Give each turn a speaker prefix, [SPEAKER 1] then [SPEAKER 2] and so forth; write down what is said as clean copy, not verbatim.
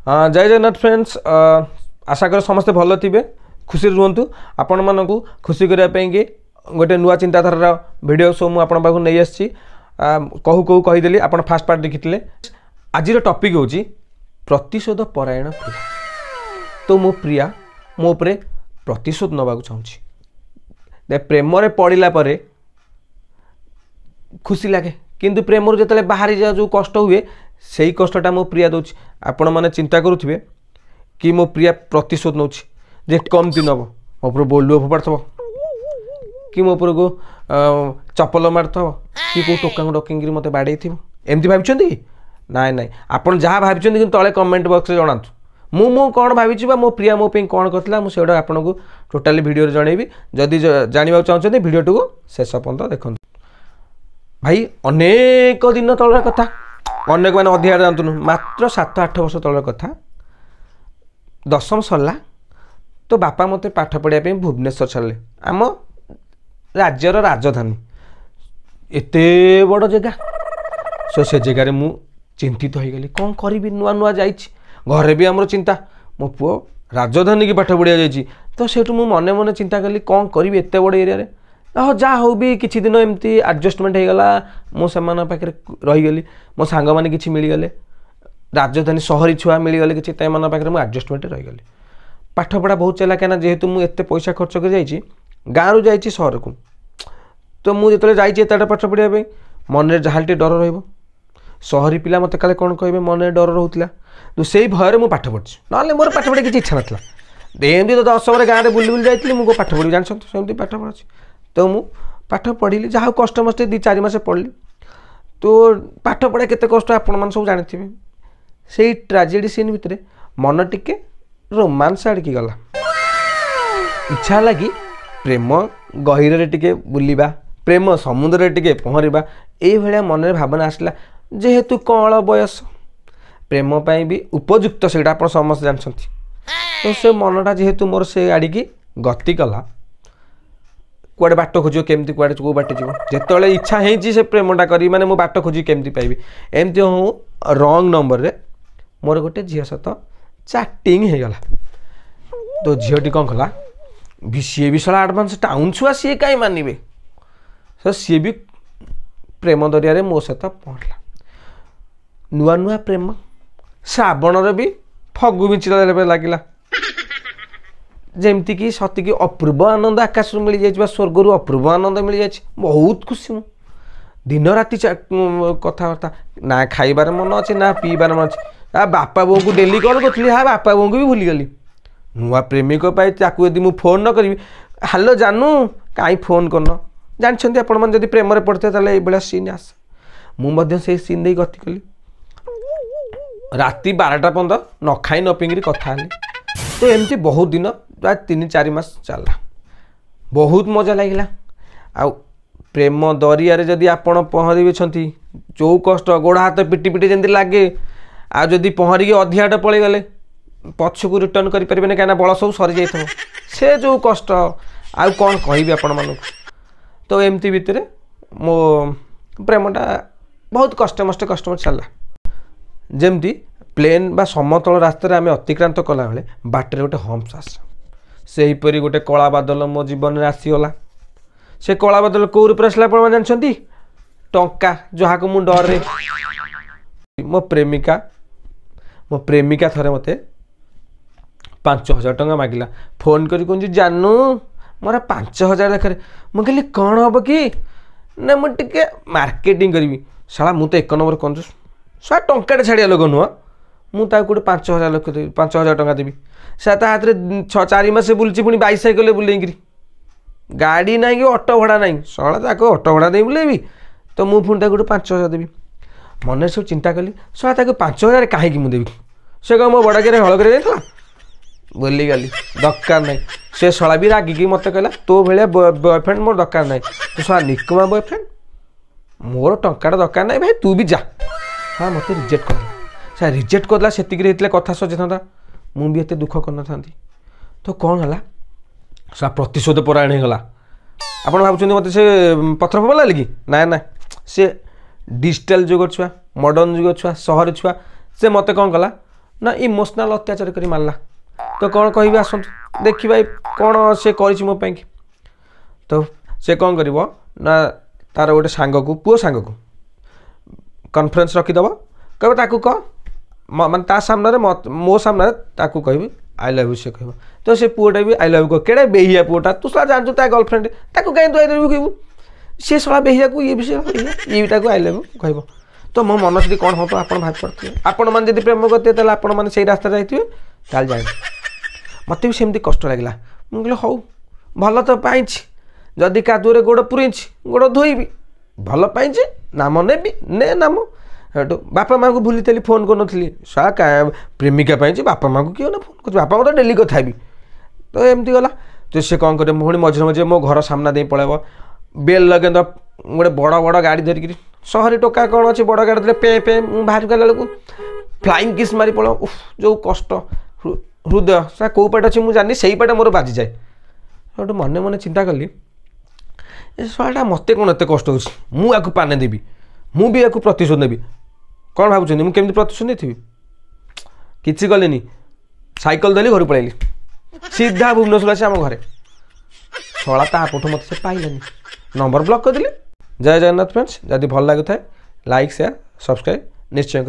[SPEAKER 1] ଜୟ Jagannath friends, ଆଶା କରେ ସମସ୍ତେ ଭଲ ଥିବେ, ଖୁସିରେ ରୁହନ୍ତୁ। ଆପଣମାନଙ୍କୁ ଖୁସି କରିବା ପାଇଁକି ଗୋଟେ ନୂଆ ଚିନ୍ତାଧାରାର ଭିଡ଼ିଓ ସବୁ ମୁଁ ଆପଣଙ୍କ ପାଖକୁ ନେଇ ଆସିଛି। କହୁ କହୁ କହିଦେଲି, ଆପଣ ଫାଷ୍ଟ ପାର୍ଟ ଦେଖିଥିଲେ। ଆଜିର ଟପିକ୍ ହେଉଛି ପ୍ରତିଶୋଧ ପରାୟଣ ପ୍ରିୟା। ତ ମୋ ପ୍ରିୟା ମୋ ଉପରେ ପ୍ରତିଶୋଧ ନେବାକୁ ଚାହୁଁଛି। ପ୍ରେମରେ ପଡ଼ିଲା ପରେ ଖୁସି ଲାଗେ, କିନ୍ତୁ ପ୍ରେମରୁ ଯେତେବେଳେ ବାହାରି ଯାଅ ଯେଉଁ କଷ୍ଟ ହୁଏ, ସେଇ କଷ୍ଟଟା ମୋ ପ୍ରିୟା ଦେଉଛି। ଆପଣମାନେ ଚିନ୍ତା କରୁଥିବେ କି ମୋ ପ୍ରିୟା ପ୍ରତିଶୋଧ ନେଉଛି ଯେ କେମିତି ନେବ, ମୋ ଉପରୁ ବୋଲୁଅ ଫୋପାଡ଼ୁଥିବ କି ମୋ ଉପରକୁ ଚପଲ ମାରୁଥିବ କି କେଉଁ ଟୋକାଙ୍କୁ ଡକିଙ୍ଗିରି ମୋତେ ବାଡ଼େଇଥିବ, ଏମିତି ଭାବିଛନ୍ତି କି? ନାଇଁ ନାଇଁ, ଆପଣ ଯାହା ଭାବିଛନ୍ତି କିନ୍ତୁ ତଳେ କମେଣ୍ଟ ବକ୍ସରେ ଜଣାନ୍ତୁ। ମୁଁ କ'ଣ ଭାବିଛି ବା ମୋ ପ୍ରିୟା ମୋ ପାଇଁ କ'ଣ କରିଥିଲା, ମୁଁ ସେଗୁଡ଼ା ଆପଣଙ୍କୁ ଟୋଟାଲି ଭିଡ଼ିଓରେ ଜଣେଇବି। ଯଦି ଜାଣିବାକୁ ଚାହୁଁଛନ୍ତି, ଭିଡ଼ିଓଟିକୁ ଶେଷ ପର୍ଯ୍ୟନ୍ତ ଦେଖନ୍ତୁ। ଭାଇ, ଅନେକ ଦିନ ତଳର କଥା, ଅନେକ ମାନେ ଅଧିକା ଜାଣନ୍ତୁନୁ, ମାତ୍ର 7-8 ବର୍ଷ ତଳର କଥା। ଦଶମ ସରିଲା ତ ବାପା ମୋତେ ପାଠ ପଢ଼ିବା ପାଇଁ ଭୁବନେଶ୍ୱର ଛାଡ଼ିଲେ, ଆମ ରାଜ୍ୟର ରାଜଧାନୀ। ଏତେ ବଡ଼ ଜାଗା, ସୋ ସେ ଜାଗାରେ ମୁଁ ଚିନ୍ତିତ ହେଇଗଲି, କ'ଣ କରିବି, ନୂଆ ନୂଆ ଯାଇଛି। ଘରେ ବି ଆମର ଚିନ୍ତା, ମୋ ପୁଅ ରାଜଧାନୀକି ପାଠ ପଢ଼ିବାକୁ ଯାଇଛି। ତ ସେଇଠୁ ମୁଁ ମନେ ମନେ ଚିନ୍ତା କଲି, କ'ଣ କରିବି ଏତେ ବଡ଼ ଏରିଆରେ। ହଉ, ଯାହା ହଉ ବି କିଛି ଦିନ ଏମିତି ଆଡ଼ଜଷ୍ଟମେଣ୍ଟ ହେଇଗଲା। ମୁଁ ସେମାନଙ୍କ ପାଖରେ ରହିଗଲି, ମୋ ସାଙ୍ଗମାନେ କିଛି ମିଳିଗଲେ, ରାଜଧାନୀ ସହରୀ ଛୁଆ ମିଳିଗଲେ କିଛି, ସେମାନଙ୍କ ପାଖରେ ମୁଁ ଆଡ଼ଜଷ୍ଟମେଣ୍ଟ ରହିଗଲି। ପାଠପଢ଼ା ବହୁତ ଚାଲିଲା, କାହିଁକିନା ଯେହେତୁ ମୁଁ ଏତେ ପଇସା ଖର୍ଚ୍ଚ କରି ଯାଇଛି, ଗାଁରୁ ଯାଇଛି ସହରକୁ, ତ ମୁଁ ଯେତେବେଳେ ଯାଇଛି ଏତେଟା ପାଠ ପଢ଼ିବା ପାଇଁ, ମନରେ ଯାହା ଟିକେ ଡର ରହିବ। ସହରୀ ପିଲା ମୋତେ କାଳେ କ'ଣ କହିବେ, ମନରେ ଡର ରହୁଥିଲା। ତ ସେଇ ଭୟରେ ମୁଁ ପାଠ ପଢ଼ିଛି, ନହେଲେ ମୋର ପାଠ ପଢ଼ିବା କିଛି ଇଚ୍ଛା ନଥିଲା। ଏମିତି ତ ଦଶମରେ ଗାଁରେ ବୁଲି ବୁଲି ଯାଇଥିଲି, ମୁଁ ପାଠ ପଢ଼ିବି ଜାଣିଛନ୍ତି, ସେମିତି ପାଠ ପଢ଼ୁଛି। ତ ମୁଁ ପାଠ ପଢ଼ିଲି, ଯାହା ହଉ କଷ୍ଟମଷ୍ଟେ 2-4 ମାସ ପଢ଼ିଲି। ତ ପାଠ ପଢ଼ା କେତେ କଷ୍ଟ ଆପଣମାନେ ସବୁ ଜାଣିଥିବେ। ସେଇ ଟ୍ରାଜେଡ଼ି ସିନ୍ ଭିତରେ ମନ ଟିକେ ରୋମାନ୍ସ ଆଡ଼ିକି ଗଲା। ଇଚ୍ଛା ହେଲା କି ପ୍ରେମ ଗହୀରରେ ଟିକେ ବୁଲିବା, ପ୍ରେମ ସମୁଦ୍ରରେ ଟିକେ ପହଁରିବା, ଏଇଭଳିଆ ମନରେ ଭାବନା ଆସିଲା। ଯେହେତୁ କଅଁଳ ବୟସ, ପ୍ରେମ ପାଇଁ ବି ଉପଯୁକ୍ତ, ସେଇଟା ଆପଣ ସମସ୍ତେ ଜାଣିଛନ୍ତି। ତ ସେ ମନଟା ଯେହେତୁ ମୋର ସେ ଆଡ଼ିକି ଗତି କଲା, କୁଆଡ଼େ ବାଟ ଖୋଜିବ, କେମିତି କୁଆଡ଼େ କେଉଁ ବାଟେ ଯିବ? ଯେତେବେଳେ ଇଚ୍ଛା ହେଇଛି ସେ ପ୍ରେମଟା କରିବି, ମାନେ ମୁଁ ବାଟ ଖୋଜିକି କେମିତି ପାଇବି? ଏମିତି ହଉ ରଙ୍ଗ ନମ୍ବରରେ ମୋର ଗୋଟେ ଝିଅ ସହିତ ଚାଟିଂ ହେଇଗଲା। ତ ଝିଅଟି କ'ଣ କଲା ବି, ସିଏ ବି ଶଳା ଆଡ଼ଭାନ୍ସ ଟାଉନ୍ ଛୁଆ, ସିଏ କାହିଁ ମାନିବେ? ତ ସିଏ ବି ପ୍ରେମ ଦରିଆରେ ମୋ ସହିତ ପହଁରିଲା। ନୂଆ ନୂଆ ପ୍ରେମ, ଶ୍ରାବଣରେ ବି ଫଗୁ ବିଞ୍ଚିଲା ଲାଗିଲା, ଯେମିତିକି ସତିକି ଅପୂର୍ବ ଆନନ୍ଦ ଆକାଶରୁ ମିଳିଯାଇଛି ବା ସ୍ୱର୍ଗରୁ ଅପୂର୍ବ ଆନନ୍ଦ ମିଳିଯାଇଛି। ବହୁତ ଖୁସି ମୁଁ, ଦିନ ରାତି କଥାବାର୍ତ୍ତା, ନା ଖାଇବାର ମନ ଅଛି ନା ପିଇବାର ମନ ଅଛି। ଆ ବାପା ବୋଉଙ୍କୁ ଡେଲି କଲ୍ କରୁଥିଲି, ହଁ, ବାପା ବୋଉଙ୍କୁ ବି ଭୁଲିଗଲି। ନୂଆ ପ୍ରେମିକ ପାଇ ତାକୁ ଯଦି ମୁଁ ଫୋନ୍ ନ କରିବି, ହ୍ୟାଲୋ ଜାନୁ, କାହିଁ ଫୋନ୍ କରୁନ? ଜାଣିଛନ୍ତି ଆପଣମାନେ, ଯଦି ପ୍ରେମରେ ପଡ଼ିଥିବେ ତାହେଲେ ଏଇଭଳିଆ ସିନ୍ ଆସେ। ମୁଁ ମଧ୍ୟ ସେଇ ସିନ୍ ଦେଇ ଗତି କଲି। ରାତି 12ଟା ପର୍ଯ୍ୟନ୍ତ ନ ଖାଇ ନ ପିଇକିରି କଥା ହେଲି। ତ ଏମିତି ବହୁତ ଦିନ, ପ୍ରାୟ 3-4 ମାସ ଚାଲିଲା, ବହୁତ ମଜା ଲାଗିଲା। ଆଉ ପ୍ରେମ ଦରିଆରେ ଯଦି ଆପଣ ପହଁରିବେଛନ୍ତି, ଯେଉଁ କଷ୍ଟ, ଗୋଡ଼ ହାତ ପିଟି ପିଟି ଯେମିତି ଲାଗେ, ଆଉ ଯଦି ପହଁରିକି ଅଧିକା ବାଟ ପଳେଇଗଲେ ପଛକୁ ରିଟର୍ଣ୍ଣ କରିପାରିବେନି, କାହିଁକିନା ବଳ ସବୁ ସରିଯାଇଥିବ। ସେ ଯେଉଁ କଷ୍ଟ, ଆଉ କ'ଣ କହିବି ଆପଣମାନଙ୍କୁ। ତ ଏମିତି ଭିତରେ ମୋ ପ୍ରେମଟା ବହୁତ କଷ୍ଟେ ମଷ୍ଟେ କଷ୍ଟେ ମଷ୍ଟେ ଚାଲିଲା। ଯେମିତି ପ୍ଲେନ୍ ବା ସମତଳ ରାସ୍ତାରେ ଆମେ ଅତିକ୍ରାନ୍ତ କଲାବେଳେ ବାଟରେ ଗୋଟେ ହମ୍ପସ୍ ଆସେ, ସେହିପରି ଗୋଟେ କଳା ବାଦଲ ମୋ ଜୀବନରେ ଆସିଗଲା। ସେ କଳା ବାଦଲ କେଉଁ ରୂପରେ ଆସିଲା ଆପଣମାନେ ଜାଣିଛନ୍ତି? ଟଙ୍କା, ଯାହାକୁ ମୁଁ ଡରେ। ମୋ ପ୍ରେମିକା ଥରେ ମୋତେ 5000 ଟଙ୍କା ମାଗିଲା। ଫୋନ୍ କରି କହୁଛି, ଜାନୁ, ମୋର 5000 ଦରକାର। ମୁଁ କହିଲି, କ'ଣ ହେବ କି? ନା, ମୁଁ ଟିକେ ମାର୍କେଟିଂ କରିବି। ଶଳା, ମୁଁ ତ ଏକ ନମ୍ବର କଞ୍ଜୁସ ଶଳା, ଟଙ୍କାଟେ ଛାଡ଼ିବା ଲୋକ ନୁହଁ। ମୁଁ ତାକୁ ଗୋଟେ 5000 ଲକ୍ଷ ଦେବି, 5000 ଟଙ୍କା ଦେବି? ସେ ତା ହାତରେ 6 4 ମାସ ବୁଲିଛି, ପୁଣି ବାଇସାଇକେଲରେ ବୁଲେଇକିରି, ଗାଡ଼ି ନାହିଁ କି ଅଟୋ ଭଡ଼ା ନାହିଁ। ଶଳା, ତାକୁ ଅଟୋ ଭଡ଼ା ଦେଇ ବୁଲେଇବି ତ ମୁଁ ପୁଣି ତାକୁ ଗୋଟେ 5000 ଦେବି? ମନରେ ସବୁ ଚିନ୍ତା କଲି, ଶଳା, ତାକୁ 5000 କାହିଁକି ମୁଁ ଦେବି? ସେ କ'ଣ ମୋ ବଡ଼ କିରେ ହଳ କରି ଯାଇଥିଲା? ବୁଲିଗଲି, ଦରକାର ନାହିଁ। ସେ ଶଳା ବି ରାଗିକି ମୋତେ କହିଲା, ତୋ ଭଳିଆ ବୟଫ୍ରେଣ୍ଡ ମୋର ଦରକାର ନାହିଁ, ତୁ ଶଳା ନିକମା ବୟଫ୍ରେଣ୍ଡ, ମୋର ଟଙ୍କାଟା ଦରକାର ନାହିଁ ଭାଇ, ତୁ ବି ଯା। ହଁ, ମୋତେ ରିଜେକ୍ଟ କରିଦେଲା। ସେ ରିଜେକ୍ଟ କରିଦେଲା, ସେତିକିରେ ହେଇଥିଲେ କଥା ସଜିଥାନ୍ତା, ମୁଁ ବି ଏତେ ଦୁଃଖ କରିନଥାନ୍ତି। ତ କ'ଣ ହେଲା, ଶଳା ପ୍ରତିଶୋଧ ପରାୟଣ ହେଇଗଲା। ଆପଣ ଭାବୁଛନ୍ତି ମୋତେ ସେ ପଥର ଫୋପାଡ଼ିଲା କି? ନା ନା, ସେ ଡିଜିଟାଲ ଯୁଗ ଛୁଆ, ମଡ଼ର୍ଣ୍ଣ ଯୁଗ ଛୁଆ, ସହର ଛୁଆ। ସେ ମୋତେ କ'ଣ କଲା ନା ଇମୋସନାଲ୍ ଅତ୍ୟାଚାର କରି ମାରିଲା। ତ କ'ଣ କହିବି, ଆସନ୍ତୁ ଦେଖିବା କ'ଣ ସେ କରିଛି ମୋ ପାଇଁକି। ତ ସେ କ'ଣ କରିବ ନା, ତାର ଗୋଟେ ସାଙ୍ଗକୁ, ପୁଅ ସାଙ୍ଗକୁ କନଫରେନ୍ସ ରଖିଦେବ, କହିବ ତାକୁ କହ, ମାନେ ତା ସାମ୍ନାରେ, ମୋ ସାମ୍ନାରେ ତାକୁ କହିବି I love you. ସେ କହିବ, ତ ସେ ପୁଅଟା ବି I love you. କେଡ଼େ ବେହିଆ ପୁଅଟା, ତୁ ଶଳା ଜାଣିଛୁ ତା ଗର୍ଲଫ୍ରେଣ୍ଡ, ତାକୁ କାହିଁ ତୁ I love you କହିବୁ? ସେ ଶଳା ବେହିଆକୁ, ଇଏ ବି ସେ ଇଏ ବି ତାକୁ I love you କହିବ। ତ ମୋ ମନ ସେଠି କ'ଣ ହେବ ଆପଣ ଭାବିପାରୁଥିବେ। ଆପଣମାନେ ଯଦି ପ୍ରେମ କରିଥିବେ, ତାହେଲେ ଆପଣମାନେ ସେଇ ରାସ୍ତାରେ ଯାଇଥିବେ, ତାହେଲେ ଜାଣିବେ। ମୋତେ ବି ସେମିତି କଷ୍ଟ ଲାଗିଲା। ମୁଁ କହିଲି ହଉ, ଭଲ ତ ପାଇଛି, ଯଦି କାଦୁଅରେ ଗୋଡ଼ ପୁରେଇଛି ଗୋଡ଼ ଧୋଇବି। ଭଲ ପାଇଛି, ନାମ ନେବି, ନେ ନାମ। ସେଠୁ ବାପା ମାଆଙ୍କୁ ଭୁଲିଥିଲି, ଫୋନ୍ କରୁନଥିଲି। ଶଳା ପ୍ରେମିକା ପାଇଛି, ବାପା ମାଆଙ୍କୁ କିଏ ନା ଫୋନ୍ କରୁଛି? ବାପାଙ୍କୁ ତ ଡେଲି କଥା ହେବି। ତ ଏମିତି ଗଲା। ତ ସେ କ'ଣ କରିବ, ପୁଣି ମଝିରେ ମଝିରେ ମୋ ଘର ସାମ୍ନା ଦେଇ ପଳେଇବ, ବେଲ୍ ଲଗେଇଦ, ଗୋଟେ ବଡ଼ ବଡ଼ ଗାଡ଼ି ଧରିକିରି। ସହରୀ ଟୋକା କ'ଣ ଅଛି, ବଡ଼ ଗାଡ଼ି ଧରେ ପେ ପେ। ମୁଁ ବାହାରି ଗଲା ବେଳକୁ ଫ୍ଲାଇଂ କିସ୍ ମାରି ପଳେଇବ। ଉଫ୍, ଯେଉଁ କଷ୍ଟ, ହୃଦୟ ସେ କେଉଁ ପାଟେ ଅଛି ମୁଁ ଜାଣିନି, ସେଇ ପାଟେ ମୋର ବାଜିଯାଏ। ସେଠୁ ମନେ ମନେ ଚିନ୍ତା କଲି, ଏ ଶଳାଟା ମୋତେ କ'ଣ ଏତେ କଷ୍ଟ ହେଉଛି, ମୁଁ ୟାକୁ ପାନେ ଦେବି, ମୁଁ ବି ୟାକୁ ପ୍ରତିଶୋଧ ନେବି। କ'ଣ ଭାବୁଛନ୍ତି, ମୁଁ କେମିତି ପ୍ରତିଶୋଧ ନେଇଥିବି? କିଛି କଲିନି, ସାଇକେଲ ଧରି ଘରୁ ପଳେଇଲି ସିଧା ଭୁବନେଶ୍ୱର ଆସି ଆମ ଘରେ। ଶଳା ତା ପଠୁ ମୋତେ ସେ ପାଇଲାନି, ନମ୍ବର ବ୍ଲକ୍ କରିଦେଲି। ଜୟ ଜଗନ୍ନାଥ ଫ୍ରେଣ୍ଡସ୍, ଯଦି ଭଲ ଲାଗୁଥାଏ ଲାଇକ୍, ସେୟାର, ସବସ୍କ୍ରାଇବ୍ ନିଶ୍ଚୟ।